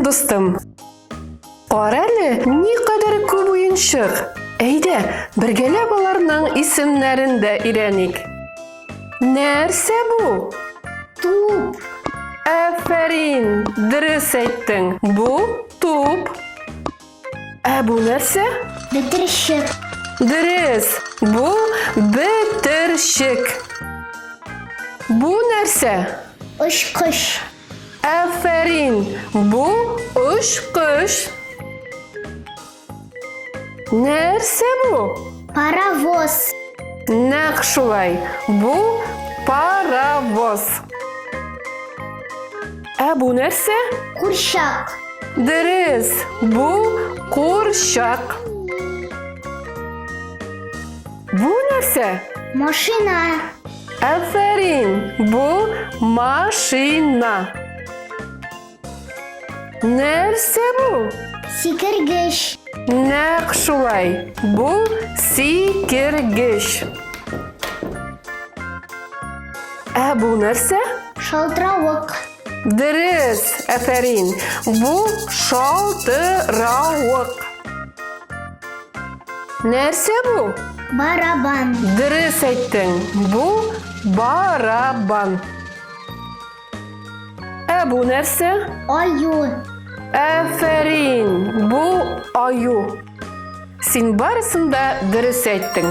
Афәрин, дустым! Кара әле, никадәр күп уенчык! Әйдә, бергәләп аларның исемнәрен дә өйрәник. Нәрсә бу? Туп. Афәрин, дөрес әйттең. Бу туп. Ә бу нәрсә? Бетерчек. Дөрес, бу бетерчек. Бу нәрсә? Очкыч. Афәрин! Бу очкыч. Нәрсә бу? Паровоз. Нәкъ шулай. Бу паровоз. Ә бу нәрсә? Курчак. Дөрес, бу курчак. Бу нәрсә? Машина. Афәрин, бу машина. Нәрсә бу? Сикергеч. Нәкъ шулай. Бу сикергеч. Ә бу нәрсә? Шалтыравык. Дөрес, афәрин. Бу шалтыравык. Нәрсә бу? Барабан. Дөрес әйттең. Бу барабан. Ә бу нәрсә? Аю. Афәрин. Бу аю. Син барысын да дөрес әйттең.